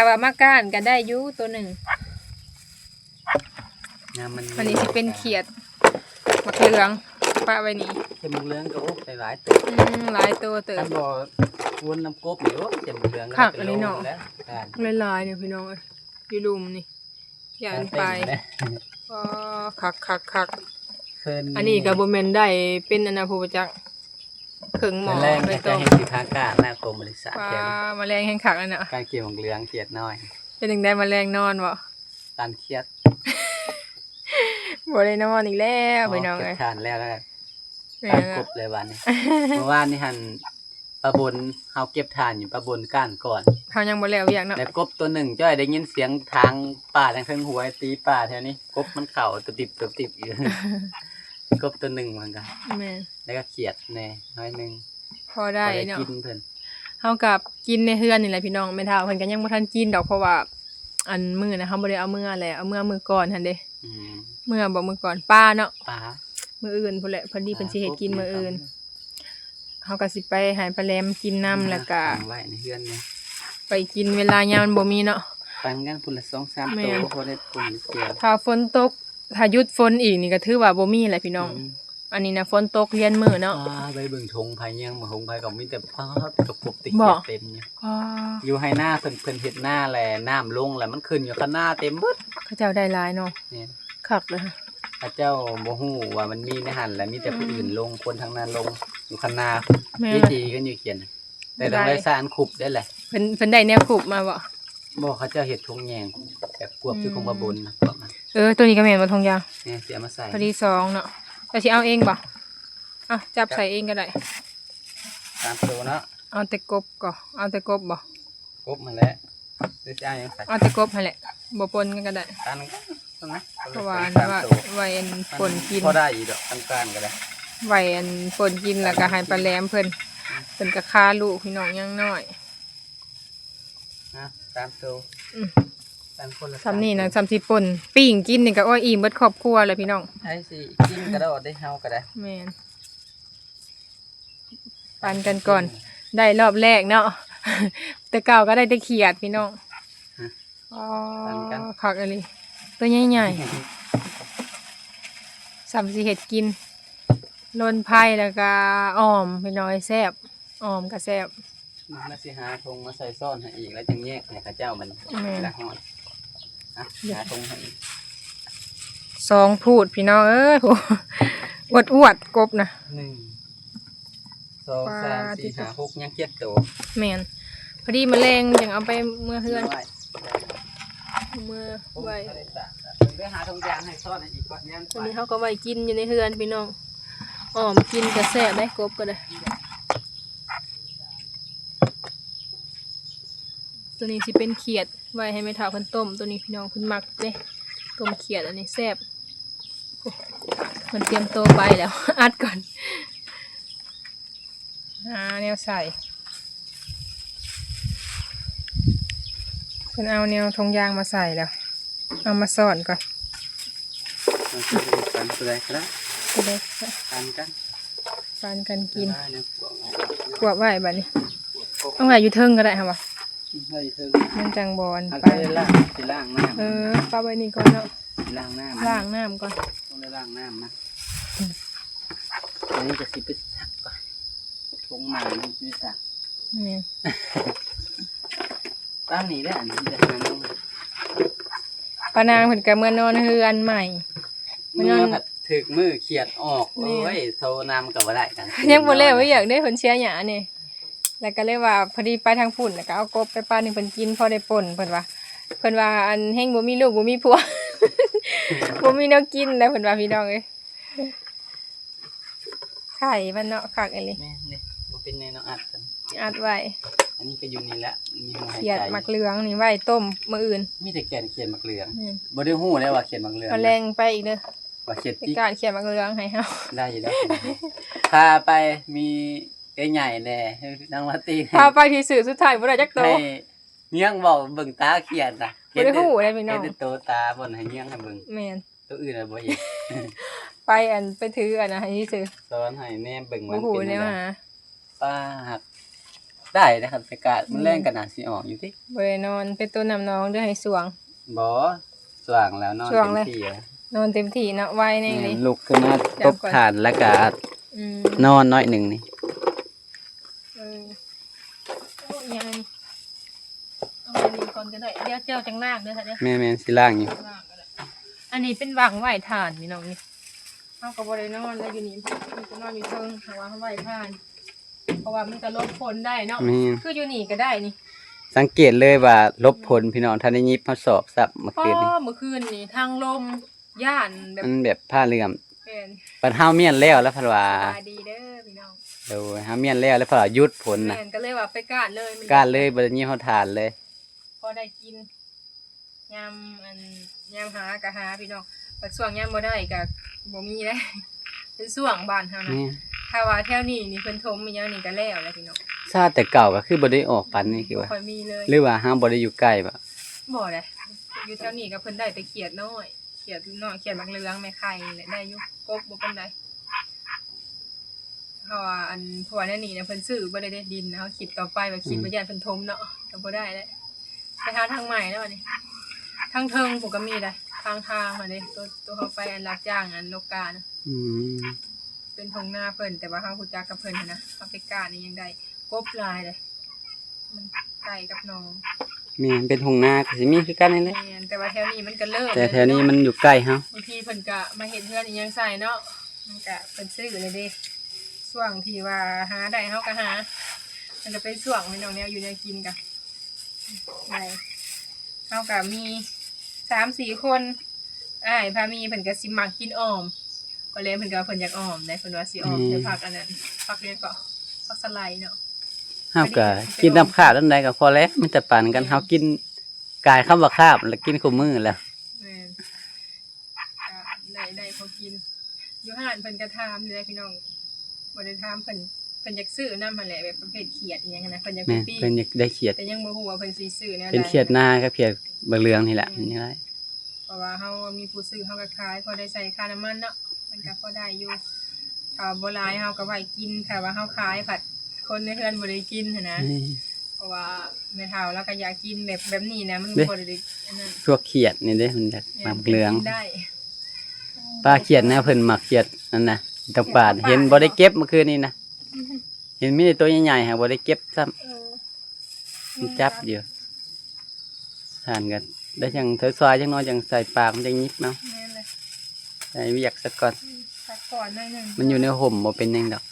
ຖ້າວ່າມາກ້ານກໍໄດ້ຢູ່ໂຕໜຶ່ງ. ຍາມມັນ ອັນນີ້ຊິເປັນຂຽດໝາກເຫຼືອງ ປະໄວ້ນີ້. ຂຽດໝາກເຫຼືອງກໍ ໂອ້ ໄດ້ຫຼາຍເຕີບ. ອືມ ຫຼາຍໂຕເຕີບ. ຄັນບໍ່ວົນນຳກົບນີ້ ໂອ້ ຂຽດໝາກເຫຼືອງກໍ ຄັກ ເປັນ ອັນນີ້ເນາະ ໂລແລ້ວ. ຫຼາຍໆ ນີ້ພີ່ນ້ອງເອີຍ ຢູ່ລຸ່ມນີ້ ຢ້ານໄປ. ອໍ ຄັກໆໆ. ເພິ່ນ ອັນນີ້ກໍບໍ່ແມ່ນໄດ້ເປັນອັນນະ ຜູ້ຈັກ ເຄິ່ງໝໍ້ ແລງ ໄປ ໄປ ຈະ ຕ້ອງ ເຮັດຢູ່ທາງການນະ ກົມບໍລິສັດ. ວ້າ ແລ້ວ ມາແລງແຮງຄັກແລ້ວເນາະ ການຂຽດໝາກເຫຼືອງ ຂຽດນ້ອຍ. ເປັນຈັ່ງໃດ ມາແລງນອນບໍ່? ຕັນຂຽດ ບໍ່ໄດ້ນອນອີກແລ້ວ ອໍ ພີ່ນ້ອງເອີຍ. ຂຽດທານແລ້ວ ແລ້ວ ແມ່ນ ຕັນກົບເລີຍບາດນີ້. ເມື່ອວານນີ້ຫັ້ນ ປາບົນ ເຮົາເກັບຖ່ານຢູ່ ປາບົນກ້ານກ່ອນ ເຮົາຍັງບໍ່ແລ້ວວຽກເນາະ. ແລ້ວກົບຕົວໜຶ່ງ ຈ້ອຍໄດ້ຍິນສຽງທາງປ່າທາງເທິງຫ້ວຍ ຕີປ່າແຖວນີ້ ກົບມັນເຂົ້າຕຸບຕິບຕຸບຕິບຢູ່ ກົບຕົວໜຶ່ງມັນກໍ ແມ່ນ ແລ້ວກໍຂຽດແດ່ໜ້ອຍໜຶ່ງ ພໍໄດ້ ພໍໄດ້ເນາະ ກິນເພິ່ນ. ເຮົາກໍກິນໃນເຮືອນນີ້ແຫຼະພີ່ນ້ອງ ແມ່ເຖົ້າເພິ່ນກໍຍັງບໍ່ທັນກິນດອກ ເພາະວ່າ ອັນ ມື້ນະ ເຮົາບໍ່ໄດ້ເອົາເມືອແຫຼະ ເອົາເມືອມື້ກ່ອນຫັ້ນເດ້. ອືມ ເມືອບໍ່ ມື້ກ່ອນ ປາເນາະ ປາ ມື້ອື່ນພຸ້ນແຫຼະ ພໍດີເພິ່ນຊິເຮັດກິນມື້ອື່ນ. ເຮົາກໍຊິໄປໃຫ້ປາແຫຼມກິນນຳ ແລ້ວກໍໄວ້ໃນເຮືອນນີ້ ໄປກິນເວລາຍາມມັນບໍ່ມີເນາະ ປັນກັນພຸ້ນລະສອງສາມໂຕ ແມ່ນ ພໍໄດ້ປຸ້ມແຈ່ວ. ຖ້າຝົນຕົກ ຖ້າຢຸດຝົນອີກນີ້ກໍຖືວ່າບໍ່ມີແຫຼະພີ່ນ້ອງ. ອືມ ອັນນີ້ນະ ຝົນຕົກຮຽນມື້ເນາະ. ອ້າ ໄປເບິ່ງທົ່ງໄຜຍັງ ທົ່ງໄຜກໍມີແຕ່ ປາດ ກະປົກຕິກ ບໍ່ ເຕັມຢູ່. ອໍ ຢູ່ໄຮ່ນາເພິ່ນ ເພິ່ນເຮັດນາແລ້ວ ນ້ຳລົງແລ້ວ ມັນຂຶ້ນຢູ່ຄັນນາເຕັມເບິດ. ເຂົາເຈົ້າໄດ້ຫຼາຍເນາະ. ແມ່ນ ຄັກເລີຍ. ເຂົາເຈົ້າບໍ່ຮູ້ວ່າມັນມີໃນຫັ້ນ ແລ້ວມີແຕ່ຜູ້ ອືມ ອື່ນລົງ ຄົນທາງນັ້ນລົງຢູ່ຄັນນາ. ແມ່ນ ວິທີກັນຢູ່ຂຽນ ແຕ່ຕ້ອງໄດ້ສານຄຸບໄດ້ແຫຼະ. ເພິ່ນ ເພິ່ນໄດ້ແນວຄຸບມາບໍ່? ບໍ່ ເຂົາເຈົ້າເຮັດທົ່ງແຍງ ແບບກວບຄື ອືມ ຂອງປາບົນນະ ພວກນັ້ນ. ເອີ ໂຕນີ້ກໍແມ່ນບໍ່ ທົ່ງຢາງ? ແມ່ນ ຊິເອົາມາໃສ່ ພໍດີສອງເນາະ. ເຈົ້າຊິເອົາເອງບໍ່? ເອົາ ຈັບໃສ່ເອງກໍໄດ້ ສາມໂຕເນາະ. ເອົາແຕ່ກົບກໍ ເອົາແຕ່ກົບບໍ່? ກົບຫັ້ນແຫຼະ ຫຼືຊິເອົາຫຍັງໃສ່? ເອົາແຕ່ກົບຫັ້ນແຫຼະ ບໍ່ປົນກັນກໍໄດ້ ອັນນັ້ນກໍ ເພາະວ່າອັນວ່າໄວ້ອັນປົ່ນກິນ ພໍໄດ້ຢູ່ດອກ ການກໍໄດ້ ໄວ້ອັນປົ່ນກິນ ແລ້ວກໍໃຫ້ປາແຫຼມເພິ່ນ ເພິ່ນກໍຄາລູກພີ່ນ້ອງຍັງນ້ອຍ. ນະ ສາມໂຕ ອືມ ສາມຄົນລະ ສ່ຳນີ້ນະ ສາມໂຕ ສ່ຳຊິປົ່ນ ປີ້ງກິນນີ້ກໍ ໂອ້ຍ ອີ່ມເບິດຄອບຄົວແລ້ວພີ່ນ້ອງ. ໃຜຊິກິນກະໂດດເດ້ ເຮົາກໍໄດ້ ແມ່ນ. ປັນກັນກ່ອນ ໄດ້ລອບແລກເນາະ ແຕ່ເກົ່າກໍໄດ້ແຕ່ຂຽດພີ່ນ້ອງ. ອໍ ປັນກັນ ຄັກອີ່ຫຼີ ຕົວໃຫຍ່ໆ ສ່ຳຊິເຮັດກິນ ລົນໄພ ແລ້ວກໍອອມພີ່ນ້ອງ ແຊບ ອອມກໍແຊບ. ມາຊິຫາຖົງມາໃສ່ຊ້ອນໃຫ້ອີກ ແລ້ວຈຶ່ງແຍກໃຫ້ເຂົາເຈົ້າມັນ ແມ່ນ ລະຮອດ. ຫາຖົງໃຫ້ອີກ ສອງພູດພີ່ນ້ອງເອີຍ ອວດໆ ກົບນະ ໜຶ່ງ ສອງ ສາມ ສີ່ ຫ້າ ຫົກ ຍັງເຈັດໂຕ. ແມ່ນ ພໍດີມາແລງຈັ່ງເອົາໄປເມືອເຮືອນ ເມືອໄວ້ ໄປຫາຖົງຢາງໃຫ້ຊ້ອນໃຫ້ອີກກ່ອນ. ອັນນີ້ເຮົາກໍໄວ້ກິນຢູ່ໃນເຮືອນພີ່ນ້ອງ ອອມກິນກໍແຊບເດ້ ກົບກໍໄດ້. ຕົວນີ້ຊິເປັນຂຽດ ໄວ້ໃຫ້ແມ່ເຖົ້າເພິ່ນຕົ້ມ. ຕົວນີ້ພີ່ນ້ອງເພິ່ນມັກເດ້ ຕົ້ມຂຽດ ອັນນີ້ແຊບ. ໂອ້ ມັນຕຽມໂຕໄປແລ້ວ ອັດກ່ອນ ຫາແນວໃສ່. ເພິ່ນເອົາແນວຖົງຢາງມາໃສ່ແລ້ວ ເອົາມາຊ້ອນກ່ອນ. ເອົາໃສ່ປັນຜູ້ໃດກໍໄດ້ ຜູ້ໃດກໍໄດ້ ປັນກັນ ປັນກັນກິນ. ກວບໄວ້ບາດນີ້ ເອົາໄວ້ຢູ່ເທິງກໍໄດ້ຫາວ່າ ໄວ້ເທິງ ມັນຈັ່ງບໍ່ອັນ ອັນ ໄປ ໄປລ້າງ ຊິລ້າງນ້ຳ. ເອີ ປະໄວ້ນີ້ກ່ອນເນາະ ຊິລ້າງນ້ຳ ລ້າງນ້ຳກ່ອນ ຕ້ອງໄດ້ລ້າງນ້ຳນະ. ອັນນີ້ກໍຊິໄປຊັກກ່ອນ ຖົງມານີ້ຊິໄປຊັກ. ແມ່ນ ຕັ້ງນີ້ແຫຼະ ອັນນີ້ຈະຫານ້ອງ. ປ້ານາງເພິ່ນກໍເມືອນອນເຮືອນໃໝ່ ເມືອ ເມືອນອນ ພັດຖືກມື້ຂຽດອອກ. ແມ່ນ ໂອ້ຍ ໂທນຳກໍບໍ່ໄດ້ກັນ ຍັງບໍ່ແລ້ວວຽກເດ້ ເພິ່ນເສຍຫຍ້ານີ້ ແລ້ວກໍເລີຍວ່າພໍດີໄປທາງພຸ້ນ ແລ້ວກໍເອົາກົບໄປປານໃຫ້ເພິ່ນກິນ ພໍໄດ້ປົ່ນ ເພິ່ນວ່າ ເພິ່ນວ່າ ອັນ ແຮງບໍ່ມີລູກບໍ່ມີຜົວ ບໍ່ມີແນວກິນແລ້ວ ເພິ່ນວ່າ ພີ່ນ້ອງເອີຍ. ໄຂ່ມັນເນາະ ຄັກອີ່ຫຼີ. ແມ່ນເດ້ ບໍ່ເປັນຫຍັງເນາະ ອັດກັນ ອັດໄວ້. ອັນນີ້ກໍຢູ່ນີ້ແຫຼະ ມີຫົວໃຫ້ໃຈ. ຂຽດໝາກເຫຼືອງນີ້ໄວ້ຕົ້ມມື້ອື່ນ. ມີແຕ່ແກ່ນຂຽດໝາກເຫຼືອງ. ແມ່ນ ບໍ່ໄດ້ຮູ້ເດ້ວ່າຂຽດໝາກເຫຼືອງ. ມາແລງໄປອີກເດີ ວ່າຂຽດຈິກ ໄປການຂຽດໝາກເຫຼືອງໃຫ້ເຮົາ. ໄດ້ຢູ່ດອກ ພາໄປ. ມີເອື້ອຍໃຫຍ່ແດ່ ນາງລາຕີ ພາໄປທີ່ຊື່ ສຸດທ້າຍບໍ່ໄດ້ຈັກໂຕ. ໃຫ້ເຍືອງເວົ້າເບິ່ງຕາຂຽດນະ ບໍ່ໄດ້ຮູ້ເດ້ພີ່ນ້ອງ ເຫັນແຕ່ໂຕຕາ ບໍ່ໃຫ້ເຍືອງໃຫ້ເບິ່ງ. ແມ່ນ ໂຕອື່ນນະບໍ່ເຫັນ. ໄປອັນ ໄປຖືອັນນັ້ນໃຫ້ຊື່ ສອນໃຫ້ແນມເບິ່ງ ມັນເປັນແນວໃດ. ປາດ ໄດ້ເດ້ ຄັນໄປກາດ ອືມ ມື້ແລງກໍໜ້າຊິອອກຢູ່ຕິ. ບໍ່ໄດ້ນອນ ໄປຕົ້ນນ້ຳໜອງ ຫຼືໃຫ້ຊ່ວງ? ບໍ່ ຊ່ວງແລ້ວ ນອນເຕັມທີ່ແລ້ວ ນອນເຕັມທີ່ເນາະ ໄວແນ່ເລີຍ. ແມ່ນ ລຸກຂຶ້ນມາຕົບຖ່ານ ແລ້ວກໍ ອືມ ນອນໜ້ອຍໜຶ່ງນີ້. ເອີ ໂອ້ ອີຫຍັງອັນນີ້? ເອົາໄວ້ນີ້ກ່ອນກໍໄດ້ ດຽວເຈົ້າຈັ່ງລ້າງເດີ ແມ່ນໆ ຊິລ້າງຢູ່. ລ້າງກໍໄດ້ ອັນນີ້ເປັນວັງໄວ້ຖ່ານ ພີ່ນ້ອງນີ້. ເຮົາກໍບໍ່ໄດ້ນອນແລ້ວຢູ່ນີ້ ເພິ່ນກໍນອນຢູ່ເທິງ ເພາະວ່າເຮົາໄວ້ຖ່ານ ເພາະວ່າມັນກໍຫຼົບຝົນໄດ້ເນາະ. ແມ່ນ ຄືຢູ່ນີ້ກໍໄດ້ນີ້ ສັງເກດເລີຍວ່າຫຼົບຝົນ ພີ່ນ້ອງ. ທັນໄດ້ຫຍິບມາສອບຊ້ຳເມື່ອຄືນນີ້ ເມື່ອຄືນນີ້ທັງລົມ ຢ້ານແບບ ມັນແບບຜ້າເຫຼື້ອມ. ແມ່ນ ບັດເຮົາມ້ຽນແລ້ວ ແລ້ວເພິ່ນວ່າ ສະບາຍດີເດີພີ່ນ້ອງ. ໂດຍ ເຮົາມ້ຽນແລ້ວ ແລ້ວເພິ່ນວ່າຢຸດຝົນນະ. ແມ່ນ ກໍເລີຍວ່າໄປກາດເລີຍ ກາດເລີຍ ບໍ່ໄດ້ຍິບເຮົາຖ່ານເລີຍ. ພໍໄດ້ກິນ ຍາມອັນ ຍາມຫາກໍຫາພີ່ນ້ອງ ບັດຊ່ວງຍາມບໍ່ໄດ້ກໍບໍ່ມີເດ້. ເປັນຊ່ວງບ້ານເຮົານະ. ແມ່ນ ຖ້າວ່າແຖວນີ້ນີ້ເພິ່ນຖົມອີຫຍັງນີ້ກໍແລ້ວແຫຼະພີ່ນ້ອງ. ຊາແຕ່ເກົ່າກໍຄືບໍ່ໄດ້ອອກປານນີ້ ຄືວ່າ ບໍ່ຄ່ອຍມີເລີຍ ຫຼືວ່າເຮົາບໍ່ໄດ້ຢູ່ໃກ້ບໍ? ບໍ່ເດ້ ຢູ່ແຖວນີ້ກໍເພິ່ນໄດ້ແຕ່ຂຽດນ້ອຍ ຂຽດນ້ອຍ ຂຽດໝາກເຫຼືອງ ແມ່ໄຂ່ນີ້ແຫຼະໄດ້ຢູ່ ກົບບໍ່ປານໃດ. ເພາະວ່າອັນ ເພາະວ່າແນວນີ້ນະ ເພິ່ນຊື້ບໍ່ໄດ້ເດ້ ດິນນະ. ເຮົາຄິດຕໍ່ໄປວ່າ ອືມ ຄິດວ່າຢ້ານເພິ່ນຖົມເນາະ ກໍບໍ່ໄດ້ແລ້ວ. ໄປຫາທາງໃໝ່ແລ້ວບັດນີ້ ທາງເທິງພຸ້ນກໍມີໄດ໋ ທາງ ທາງຫັ້ນເດ້ ໂຕ ໂຕເຮົາໄປອັນຮັບຈ້າງອັນໂລການະ. ອືມ ເປັນທົ່ງນາເພິ່ນ ແຕ່ວ່າເຮົາຮູ້ຈັກກັບເພິ່ນຫັ້ນນະ ເຮົາໄປການນີ້ຍັງໄດ້ ກົບຫຼາຍເດ້. ມັນໃກ້ກັບໜອງ. ແມ່ນ ເປັນທົ່ງນາກໍຊິມີຄືກັນນີ້ແຫຼະ. ແມ່ນ ແຕ່ວ່າແຖວນີ້ມັນກໍເລີ່ມ ແຕ່ແຖວນີ້ມັນຢູ່ໃກ້ເຮົາ. ບາງທີເພິ່ນກໍມາເຮັດເຮືອນອີ່ຫຍັງໃສ່ເນາະ ມັນກໍເພິ່ນຊື້ແລ້ວເດ້. ຊ່ວງທີ່ວ່າຫາໄດ້ເຮົາກໍຫາ ມັນກໍເປັນຊ່ວງ ພີ່ນ້ອງ ແນວຢູ່ແນວກິນກໍໄດ້. ເຮົາກໍມີສາມສີ່ຄົນ ອ້າຍພາມີເພິ່ນກໍຊິມັກກິນອ່ອມ ກໍເລີຍເພິ່ນກໍວ່າເພິ່ນຢາກອ່ອມເດ້ ເພິ່ນວ່າຊິອ່ອມ ອືມ ໃສ່ຜັກອັນນັ້ນ ຜັກຫຍັງເກາະ ຜັກສະໄລເນາະ. ເຮົາກໍກິນນຳຄາບນຳໃດກໍພໍແລ້ວ ມີແຕ່ປັນກັນ. ແມ່ນ ເຮົາກິນ ກາຍຄຳວ່າຄາບແລ້ວ ກິນຄູ່ມື້ແລ້ວ. ແມ່ນ ກໍໄດ້ ໄດ້ພໍກິນ. ຢູ່ຮ້ານເພິ່ນກໍຖາມຢູ່ເດ້ພີ່ນ້ອງ ບໍ່ໄດ້ຖາມເພິ່ນ ເພິ່ນຢາກຊື້ນຳຫັ້ນແຫຼະ ແບບປະເພດຂຽດອີ່ຫຍັງຫັ້ນນະ ເພິ່ນຢາກໄປປີ້ ແມ່ນ ເພິ່ນຢາກໄດ້ຂຽດ ແຕ່ຍັງບໍ່ຮູ້ວ່າເພິ່ນຊິຊື້ແນວໃດ. ເປັນຂຽດນາກັບຂຽດບັກເຫຼືອງນີ້ແຫຼະ. ແມ່ນ ນີ້ແຫຼະ ເພາະວ່າເຮົາມີຜູ້ຊື້ ເຮົາກໍຂາຍ ພໍໄດ້ໃຊ້ຄ່ານ້ຳມັນເນາະ ມັນກໍພໍໄດ້ຢູ່. ຖ້າວ່າບໍ່ຫຼາຍເຮົາກໍໄວ້ກິນ ຖ້າວ່າເຮົາຂາຍພັດຄົນໃນເຮືອນບໍ່ໄດ້ກິນຫັ້ນນະ. ແມ່ນ ເພາະວ່າແມ່ເຖົ້າລາວກໍຢາກກິນແບບ ແບບນີ້ນະ ມັນບໍ່ໄດ້ອັນນັ້ນ. ພວກຂຽດນີ້ເດ້ ມັນຢາກ ແມ່ນ ໝາກເຫຼືອງ ກິນໄດ້. ປາຂຽດນະ ເພິ່ນມັກຂຽດນັ້ນນະ ຕ້ອງປານ. ເຫັນບໍ່ໄດ້ເກັບມື້ຄືນນີ້ນະ ເຫັນມີແຕ່ໂຕໃຫຍ່ໆ ຫາບໍ່ໄດ້ເກັບຊ້ຳ. ເອີ ມັນຈັບຢູ່ ທ່ານກໍໄດ້ຈັ່ງຖອຍຊອຍຈັກໜ້ອຍ ຈັ່ງໃສ່ປາກ ມັນຈັ່ງຫຍິບເອົາ. ແມ່ນເລີຍ ໃຫ້ວຽກສາກ່ອນ ອືມ ພັກຜ່ອນໜ້ອຍໜຶ່ງ. ມັນຢູ່ໃນຮົ່ມ ບໍ່ເປັນຫຍັງດອກ.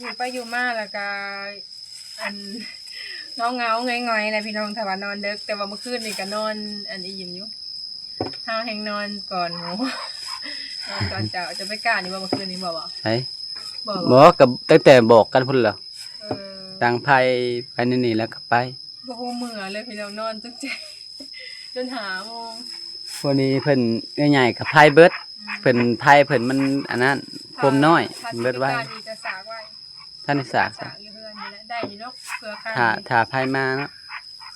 ຢູ່ໄປຢູ່ມາແລ້ວກໍ ອັນ ເຫງົາໆ ຫງອຍໆ ແຫຼະພີ່ນ້ອງ ຖ້າວ່ານອນເດິກ. ແຕ່ວ່າມື້ຄືນນີ້ກໍນອນ ອັນ ອີ່ມຢູ່. ເຮົາແຮ່ງນອນກ່ອນໝູ່ ນອນກ່ອນເຈົ້າ. ເຈົ້າໄປການຢູ່ບໍ່ມື້ຄືນນີ້ບໍ່? ໃສ? ບໍ່ ບໍ່ ກໍຕັ້ງແຕ່ບອກກັນພຸ້ນແຫຼະ. ເອີ ຕັ້ງໄຟໄປໃນນີ້ແລ້ວກໍໄປ. ບໍ່ຮູ້ເມື່ອເລີຍພີ່ນ້ອງ ນອນຕຶກໃຈຈົນຫ້າໂມງ. ພວກນີ້ເພິ່ນ ເອື້ອຍໃຫຍ່ກໍໄພເບິດ. ອືມ ເພິ່ນໄພເພິ່ນມັນອັນນັ້ນ ໂຄມນ້ອຍ ເບິດໄວ. ຖ້າຊິໄປການອີກກໍສາກໄວ້. ທັນໄດ້ສາກ ສາກຢູ່ເຮືອນນີ້ແຫຼະ ໄດ້ຢູ່ເນາະ ເພື່ອຄັນ ຖ້າ ຖ້າໄພມາເນາະ.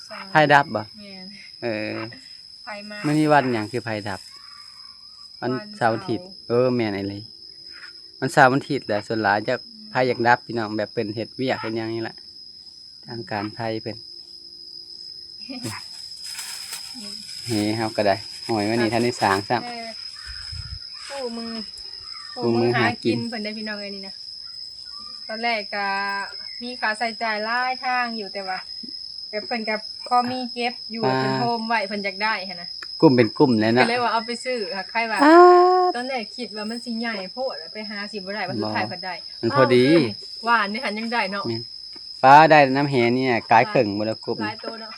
ໃຊ່ ໄພດັບບໍ່? ແມ່ນ ເອີ ໄພມາ. ມື້ນີ້ວັນຫຍັງຄືໄຟດັບ? ວັນເສົາ ວັນເສົາທິດ. ເອີ ແມ່ນອີ່ຫຼີ ວັນເສົາວັນທິດແຫຼະ ສ່ວນຫຼາຍຈະ ອືມ ໄຟຢາກດັບພີ່ນ້ອງ ແບບເພິ່ນເຮັດວຽກເຮັດຫຍັງນີ້ແຫຼະ ທາງການໄຟເພິ່ນ. ເຮເຮົາກໍໄດ້ ຫ້ອຍມານີ້ທັນໄດ້ສ້າງຊ້ຳ. ເອີ ຄູ່ມື ຄູ່ມືຫາກິນ ຄູ່ມືຫາກິນ ເພິ່ນໄດ້ພີ່ນ້ອງເອີຍນີ້ນະ. ຕອນແລກກະມີຄ່າໃຊ້ຈ່າຍຫຼາຍທາງຢູ່ ແຕ່ວ່າແບບເພິ່ນກະພໍມີເກັບຢູ່ ອ່າ ເປັນໂຮມໄວ້ ເພິ່ນຢາກໄດ້ຫັ້ນນະ ກຸ່ມເປັນກຸ່ມແຫຼະເນາະ ກໍເລີຍວ່າເອົາໄປຊື້. ຫາກໃຄວ່າ ອ່າ ຕອນແລກຄິດວ່າມັນຊິໃຫຍ່ໂພດ ໄປຫາຊິບໍ່ໄດ້ ວ່າສຸດທ້າຍພັດໄດ້ ມັນພໍດີ ຫວານນີ້ຫັ້ນຍັງໄດ້ເນາະ. ແມ່ນ ປາໄດ້ນຳແຫນີ້ກາຍເຄິ່ງບໍ່ລະ ກົບ ຫຼາຍໂຕເນາະ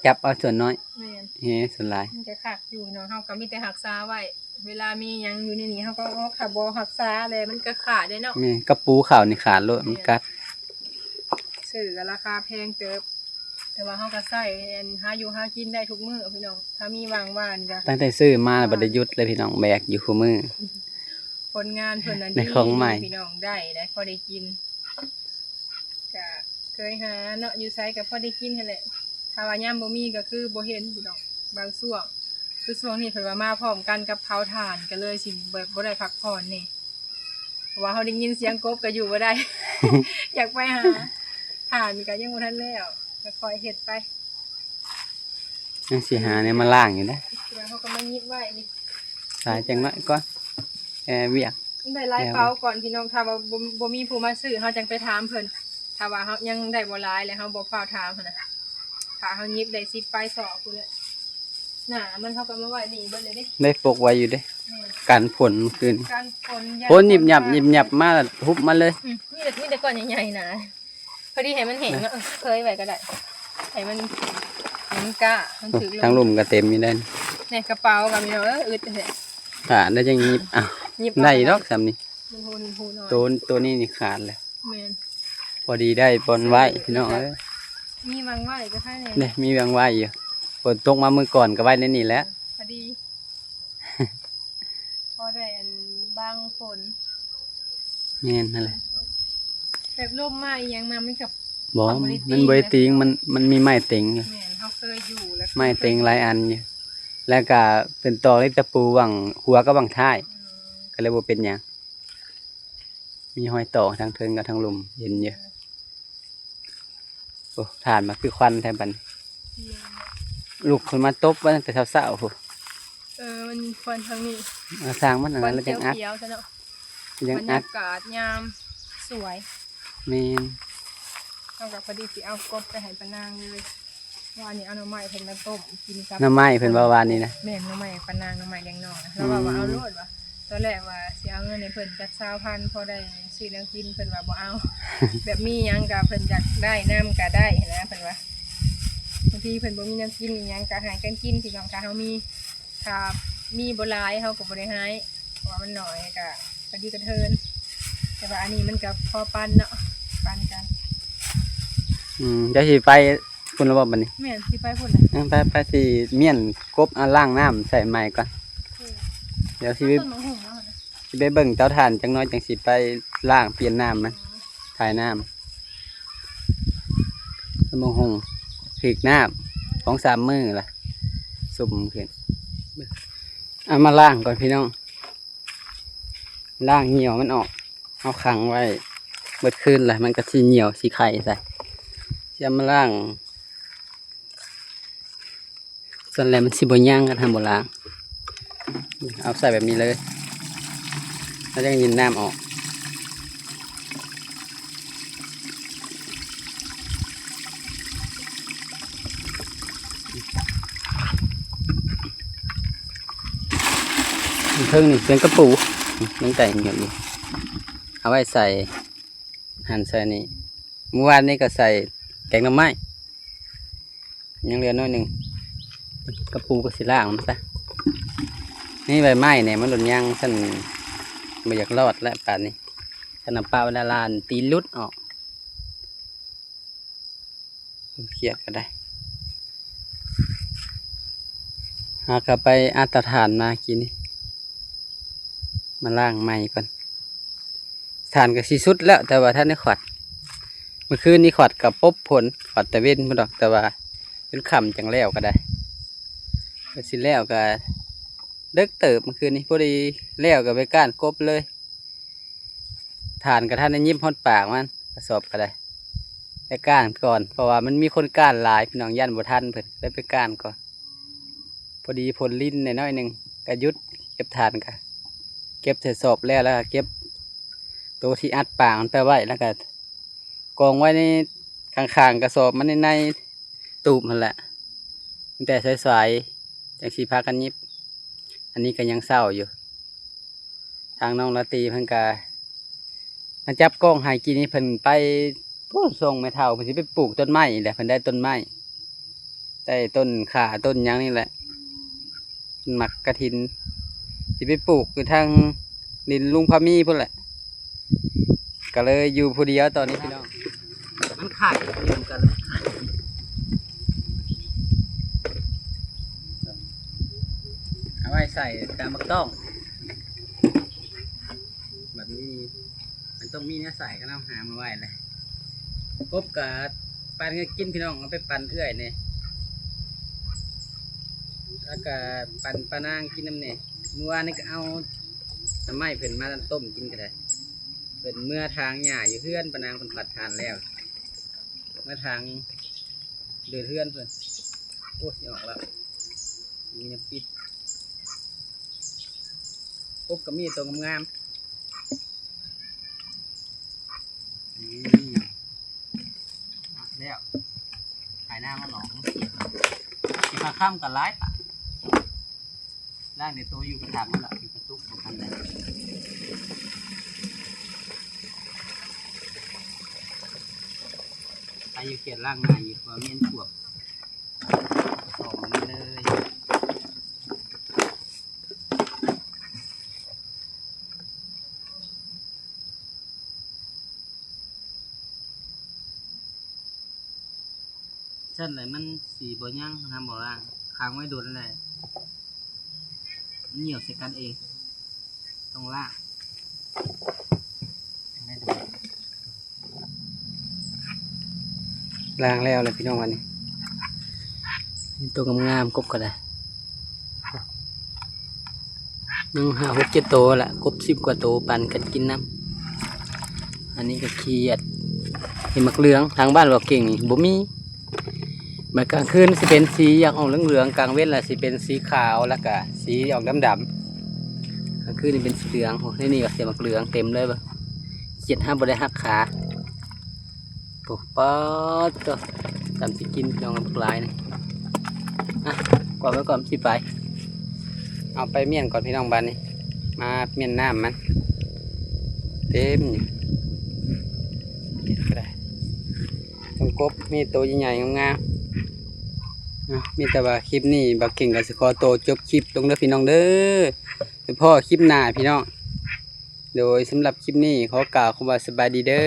ຈັບເອົາສ່ວນນ້ອຍ. ແມ່ນ ເຫສ່ວນຫຼາຍ ມັນກໍຄັກຢູ່ເນາະ ເຮົາກໍມີແຕ່ຮັກສາໄວ້. ເວລາມີຫຍັງຢູ່ໃນນີ້ ເຮົາກໍ ເຮົາຖ້າບໍ່ຮັກສາແລ້ວມັນກໍຂາດເດ້ເນາະ. ແມ່ນ ກະປູເຂົ້ານີ້ຂາດໂລດ ແມ່ນ ມັນກັດ. ຊື້ກໍລາຄາແພງເຕີບ ແຕ່ວ່າເຮົາກໍໃຊ້ ອັນ ຫາຢູ່ຫາກິນໄດ້ທຸກມື້ພີ່ນ້ອງ ຖ້າມີຫວ່າງວ່ານີ້ກໍ ຕັ້ງແຕ່ຊື້ມາແລ້ວບໍ່ໄດ້ຢຸດເລີຍພີ່ນ້ອງ ແບກຢູ່ຄູ່ມື້. ຜົນງານເພິ່ນນັ້ນ ໃນຂອງໃໝ່ ດີພີ່ນ້ອງ ໄດ້ ໄດ້ພໍໄດ້ກິນ. ກະເຄີຍຫາເນາະ ຢູ່ໃສກະພໍໄດ້ກິນຫັ້ນແຫຼະ ຖ້າວ່າຍາມບໍ່ມີກໍຄືບໍ່ເຫັນພີ່ນ້ອງ. ບາງຊ່ວງ ຄືຊ່ວງນີ້ເພິ່ນວ່າມາພ້ອມກັນກັບເຜົາຖ່ານ ກໍເລີຍຊິແບບບໍ່ໄດ້ພັກຜ່ອນແດ່ ເພາະວ່າເຮົາໄດ້ຍິນສຽງກົບກໍຢູ່ບໍ່ໄດ້ ຢາກໄປຫາ. ອ່ານກໍຍັງບໍ່ທັນແລ້ວ ກໍຄ່ອຍເຮັດໄປ. ຍັງຊິຫາແນວມາລ້າງຢູ່ເດ້. ເຮົາກໍມາຫຍິບໄວ້ນີ້ ສາຍຈັກໜ້ອຍກ່ອນ ແກ່ວຽກ. ໄດ້ຫຼາຍເປົາກ່ອນພີ່ນ້ອງ ຖ້າວ່າບໍ່ ບໍ່ມີຜູ້ມາຊື້ ເຮົາຈັ່ງໄປຖາມເພິ່ນ. ຖ້າວ່າເຮົາຍັງໄດ້ບໍ່ຫຼາຍ ແລ້ວເຮົາບໍ່ຟ້າວຖາມຫັ້ນນະ ຖ້າເຮົາຫຍິບໄດ້ສິບປາຍຊອກພຸ້ນແຫຼະ ໜ້າມັນ ເຮົາກໍມາໄວ້ນີ້ເບິດເລີຍເດ້. ໄດ້ປົກໄວ້ຢູ່ເດ້ ແມ່ນ ກັນຝົນມື້ຄືນ ກັນຝົນ ຝົນຍິບຫຍັບຍິບຫຍັບມາ ແລ້ວຮຸບມາເລີຍ. ອືມ ມີແຕ່ ມີແຕ່ກ້ອນໃຫຍ່ໆ ໜ້າ ພໍດີໃຫ້ມັນແຫ້ງເນາະ ເອີ ເຄີຍໄວ້ກໍໄດ້ ໃຫ້ມັນ ໃຫ້ມັນກ້າ ມັນຖືກລົມ. ທາງລຸ່ມກໍເຕັມຢູ່ເດ້ ນີ້ກະເປົາກໍມີເນາະ ເອີ ອຶດແທ້ ຖ້າໄດ້ຈັ່ງຫຍິບ. ອ້າວ ຫຍິບເອົາ ໄດ້ດອກສ່ຳນີ້ ມັນຮູ ຮູນ້ອຍ ໂຕ ໂຕນີ້ນີ້ຂາດແລ້ວ. ແມ່ນ ພໍດີໄດ້ບ່ອນໄວ້ພີ່ນ້ອງເອີຍ ມີຫວ່າງໄວ້ກໍໃຄແດ່ ນີ້ມີຫວ່າງໄວ້ຢູ່. ຝົນຕົກມາມື້ກ່ອນກໍໄວ້ໃນນີ້ແຫຼະ ພໍດີ ພໍໄດ້ອັນບັງຝົນ. ແມ່ນຫັ້ນແຫຼະ ແບບລົມມາອີ່ຫຍັງມາ ມັນກໍບໍ່ ມັນບໍ່ໄດ້ຕີງ ມັນ ມັນມີໄມ້ເຕັງຢູ່. ແມ່ນ ເຮົາເຄີຍຢູ່ແລ້ວ ໄມ້ເຕັງຫຼາຍອັນຢູ່ ແລ້ວກໍເປັນຕອກເຫຼັກຕະປູຫວ່າງຫົວກັບຫວ່າງທ້າຍ ອືມ ກໍເລີຍບໍ່ເປັນຫຍັງ. ມີຮອຍຕອກທາງເທິງກັບທາງລຸ່ມ ເຫັນຢູ່. ໂອ້ ຖ່ານມາຄືຄວັນແທ້ບັດນີ້ ແມ່ນ ລຸກຂຶ້ນມາຕົບໄວ້ຕັ້ງແຕ່ເຊົ້າໆພຸ້ນ. ເອີ ມັນຄວັນທາງນີ້ ເອົາ ຊ່າງມັນ ອັນນັ້ນລະຈັ່ງອັດ ຄວັນຂຽວໆຊະເນາະ ຍັງອັດ ບັນຍາກາດຍາມສວຍ. ແມ່ນ ເຮົາກໍພໍດີຊິເອົາກົບໄປໃຫ້ປານາງເລີຍ. ວານນີ້ເອົາໜໍ່ໄມ້ເພິ່ນມາຕົ້ມກິນກັບ ໜໍ່ໄມ້ເພິ່ນວ່າວານນີ້ນະ. ແມ່ນ ໜໍ່ໄມ້ປານາງ ໜໍ່ໄມ້ລ້ຽງນ້ອງນະ ອືມ ລາວວ່າ ວ່າເອົາໂລດວ່າ ຕອນແລກວ່າຊິເອົາເງິນໃຫ້ເພິ່ນຈັກຊາວພັນ ພໍໄດ້ຊື້ແນວກິນ ເພິ່ນວ່າບໍ່ເອົາ ແບບມີຫຍັງກໍເພິ່ນຢາກໄດ້ນຳກໍໄດ້ຫັ້ນນະ ເພິ່ນວ່າ ບາງທີເພິ່ນບໍ່ມີແນວກິນອີ່ຫຍັງກໍຫາກັນກິນພີ່ນ້ອງ ຖ້າເຮົາມີ ຖ້າມີບໍ່ຫຼາຍເຮົາກໍບໍ່ໄດ້ໃຫ້ ເພາະວ່າມັນໜ້ອຍກໍພໍດີກະເທີນ ແຕ່ວ່າອັນນີ້ມັນກໍພໍປັນເນາະ ປັນກັນ. ອືມ ເຈົ້າຊິໄປພຸ້ນລະບໍ່ບັດນີ້? ແມ່ນ ຊິໄປພຸ້ນແຫຼະ. ເອີ ໄປ ໄປ ຊິມ້ຽນກົບ ອາ ລ້າງນ້ຳໃສ່ໃໝ່ກ່ອນ. ໂອເຄ ດຽວຊິໄປ ຕົ້ນໝາກຫຸ່ງເນາະ ຊິໄປເບິ່ງເຕົາຖ່ານຈັກໜ້ອຍ ຈັ່ງຊິໄປລ້າງປ່ຽນນ້ຳມັນ ຖ່າຍນ້ຳ. ຕຳບັກຫຸ່ງ ຖືກນ້ຳ ສອງສາມມື້ລະ ຊຸ່ມຂຶ້ນ. ເອົາມາລ້າງກ່ອນພີ່ນ້ອງ ລ້າງເຫຍື້ອມັນອອກ ເຮົາຂັງໄວ້ເບິດຄືນລະ ມັນກໍຊິເຫຍື້ອ ຊິໄຂ່ໃສ່ ຊິເອົາມາລ້າງ. ຊັ້ນແຫຼະ ມັນຊິບໍ່ຍັງ ຄັນເຮົາບໍ່ລ້າງ. ເອົາໃສ່ແບບນີ້ເລີຍ ເຮົາຈັ່ງດຶນນ້ຳອອກ. ເທິງນີ້ເປັນກະປູ ມັນໄກ່ຫຍັງນີ້ ເອົາໄວ້ໃສ່ ຫັ້ນໃສ່ນີ້. ມື້ວານນີ້ກໍໃສ່ແກງໜໍ່ໄມ້ ຍັງເຫຼືອໜ້ອຍໜຶ່ງ ກະປູກໍຊິລ້າງມັນຊະ. ນີ້ໃບໄມ້ນີ້ມັນໂດນຍ່າງຊັ້ນ ບໍ່ຢາກລອດແລ້ວປານນີ້ ຄັນເອົາປະໄວ້ນານໆ ຕີນຫຼຸດອອກ. ຂຽດກໍໄດ້ ຫາກໍໄປອັດເຕົາຖ່ານມາກີ້ນີ້ ມາລ້າງໃໝ່ກ່ອນ. ຖ່ານກໍຊິສຸດແລ້ວ ແຕ່ວ່າທັນໄດ້ຂວັດ. ມື້ຄືນນີ້ຂວັດກໍປົບຝົນ ຂວັດຕາເວັນພຸ້ນດອກ ແຕ່ວ່າຈົນຄ່ຳຈັ່ງແລ້ວກໍໄດ້. ກໍຊິແລ້ວກໍເດິກເຕີບມື້ຄືນນີ້ ພໍດີແລ້ວກໍໄປກ້ານກົບເລີຍ. ຖ່ານກໍທັນໄດ້ຫຍິບຮອດປາກມັນ ກະສອບກໍໄດ້ ໄດ້ກ້ານກ່ອນ ເພາະວ່າມັນມີຄົນກ້ານຫຼາຍ ພີ່ນ້ອງຢ້ານບໍ່ທັນເພິ່ນ ເລີຍໄປກ້ານກ່ອນ. ພໍດີຝົນລິນໜ້ອຍໜຶ່ງ ກະຢຸດເກັບຖ່ານ ກະເກັບໃສ່ສອບແລ້ວ ແລ້ວກະເກັບໂຕທີ່ອັດປາກມັນໄປໄວ້ ແລ້ວກະກອງໄວ້ໃນຂ້າງໆກະສອບ ມັນໃນ ໃນຕູບຫັ້ນແຫຼະ. ຕັ້ງແຕ່ສາຍໆ ຈັ່ງຊິພາກັນຫຍິບ ອັນນີ້ກະຍັງເຊົ້າຢູ່. ທາງນ້ອງລາຕີເພິ່ນກະມາຈັບກ້ອງໃຫ້ກີ້ນີ້ ເພິ່ນໄປພຸ້ນ ສົ່ງແມ່ເຖົ້າ ເພິ່ນຊິໄປປູກຕົ້ນໄມ້ແຫຼະ ເພິ່ນໄດ້ຕົ້ນໄມ້ ໄດ້ຕົ້ນຂ່າຕົ້ນຫຍັງນີ້ແຫຼະ ໝາກກະຖິນ ຊິໄປປູກຢູ່ທາງດິນລຸງພາມີພຸ້ນແຫຼະ ກະເລີຍຢູ່ຜູ້ດຽວຕອນນີ້ພີ່ນ້ອງ. ມັນໄຂ່ ມັນກໍເລີຍໄຂ່ ເອົາໄວ້ໃສ່ຕາມໝາກຕ້ອງ. ບັດນີ້ມັນຕ້ອງມີແນວໃສ່ ກໍເອົາຫາມາໄວ້ແຫຼະ. ກົບກໍປັນກັນກິນພີ່ນ້ອງ ເອົາໄປປັນເອື້ອຍແດ່ ແລ້ວກໍປັນປານາງກິນນຳແດ່. ມື້ວານນີ້ກໍເອົາໜໍ່ໄມ້ເພິ່ນມາຕົ້ມກິນກໍໄດ້ ເພິ່ນເມືອຖາງຫຍ້າຢູ່ເຮືອນ ປານາງເພິ່ນຂວັດຖ່ານແລ້ວ. ມາທາງເດີນເຮືອນເພິ່ນ. ໂອ້ ຊິອອກແລ້ວ ມີແນວປິດ. ກົບກໍມີໂຕງາມໆ. ນີ້ ອ່ະ ແລ້ວ ໄຖນາມາຫຼອກ ຊິພາຄ່ຳກັນຫຼາຍປະ. ລ້າງໃນໂຕຢູ່ກະຖາງນັ້ນລະ ຢູ່ກະຕຸກບໍ່ທັນໄດ້. ໃຜຢູ່ເຂດລ້າງງ່າຍຢູ່ ເພາະວ່າມີອັນກວບ ສອງອັນນີ້ເລີຍ. ຊັ້ນແຫຼະ ມັນຊິບໍ່ຍັງ ນຳບໍ່ລ້າງ ຄ້າງໄວ້ດົນແລ້ວ ມັນໜຽວໃສ່ກັນເອງ ຕ້ອງລ້າງ ລ້າງແລ້ວແຫຼະພີ່ນ້ອງ. ອັນນີ້ ໂຕງາມໆ ກົບກໍໄດ້ ຍັງຫ້າຫົກເຈັດໂຕລະ ກົບສິບກວ່າໂຕ ປັນກັນກິນນຳ. ອັນນີ້ກໍຂຽດ ເຫັນໝາກເຫຼືອງ ທາງບ້ານບໍ່ເກັ່ງນີ້ບໍ່ມີ. ມາກາງຄືນຊິເປັນສີ ຢາກອອກເຫຼືອງໆ ກາງເວັນລະຊິເປັນສີຂາວ ລະກະສີອອກດຳໆ. ກາງຄືນນີ້ເປັນສີເຫຼືອງ. ໂອ້ ໃນນີ້ກໍເປັນໝາກເຫຼືອງເຕັມເລີຍ ເບິ່ງ ຂຽດຫາບໍ່ໄດ້ຫັກຂາ. ໂອ້ ປາດໂທ້ ຕຳຊິກິນ ພີ່ນ້ອງ ບັກຫຼາຍນີ້. ອ່ະ ກວາດໄວ້ກ່ອນ ຊິໄປ ເອົາໄປມ້ຽນກ່ອນ ພີ່ນ້ອງ. ບາດນີ້ ມາມ້ຽນນ້ຳມັນ ເຕັມຢູ່ ກໍໄດ້. ຕົງກົບມີໂຕໃຫຍ່ໆ ງາມໆ. ເນາະ ມີແຕ່ວ່າຄລິບນີ້ ບ່າວເກັ່ງກໍຊິຂໍໂຕຈົບຄລິບລົງເດີ ພີ່ນ້ອງເດີ. ໄປພໍ້ຄລິບໜ້າ ພີ່ນ້ອງ. ໂດຍ ສຳລັບຄລິບນີ້ ຂໍກ່າວຄຳວ່າສະບາຍດີເດີ.